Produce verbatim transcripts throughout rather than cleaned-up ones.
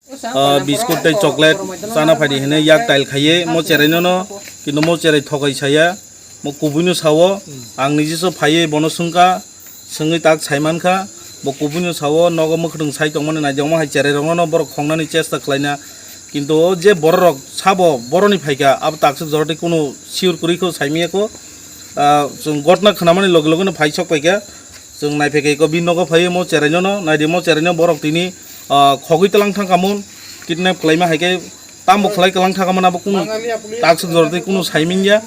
Ah, biscuit tei chocolate chana phaidi hinwi yak tail khaiye mo cherai no no, kintu mo cherai thokai saya, mo kubui no sao, ang niji so phaiye bono swngkha, swngwi tak sai mankha, bo kubui no sao, nogo mwkhwtwng sai tongmani naidi omo hai cherai rokno no borok khongnani chesta khlaina, kintu o je borok rok sabo boroni phaikha abo taksuk joroti kunu sure kwrwi kho saimiyakho, ah, chwng gotna khwnamani loge loge no phai sok paikha. Chwng naiphaikha eko bini nogo phaiwi mo cherai no no, naidi mo cherai no borok tini, ah, khogwi tlang thangkha mun, kidnap khlaima hai khe tambo khlai tlang thangkha mun abo kunu taksuk jorotwi kunu saimanya,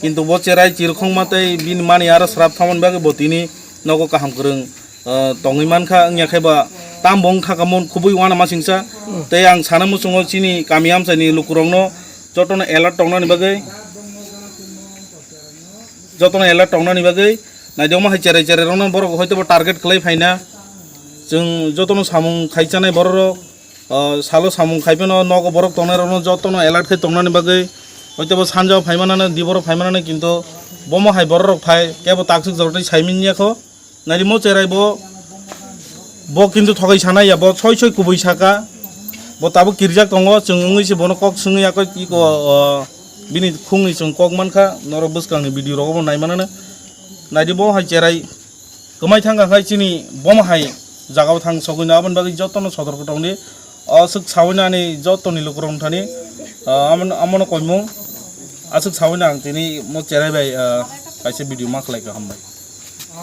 kintu bo cherai chirkhongma tei bini mani aro srap thamani bagwi bo tini nogo kaham kwrwng, ah, tongwi mankha, wngya khe ba tambo wng thangkha mun khubui uanama singsa. Tei ang sana muchungo chini kami amchaini lukurokno jotono alert tongnani bagwi, jotono alert tongnani bagwi, naidi omo hai cherai cherai rokno borok hoitobo target khlai phaina. Chwng jotono samung khai chanai borok rok, ah, salo samung khai phano nogo borok tongnai rokno jotono alert khai tongnani bagwi, hoitobo sanjao phaimanano, diboro phaimanano, kintu bomo hai borok rok phai kebo taksuk jorotwi saimanya kho. Naidi mo cherai bo, bo kintu thokai sanai ya, bo soi soi kubui saka, bo tabuk kirjak tongo, chwng wngwi se bono kok swngwi yakoi iko, ah, bini khungni chwng kok mankha, norok bwskangni video rogo bo naimanano. Naidi bo hai cherai kwmai thangkha khai chini bomo hai jagao thang sogwino, aboni bagwi jotono sotorko tongdi. Aswk sawino ani jotoni lukurok thani, ah, amono, amono koimung. Aswk sawino ang tini mo cherai bai, ah, kaisa video ma khlaikha, hambai.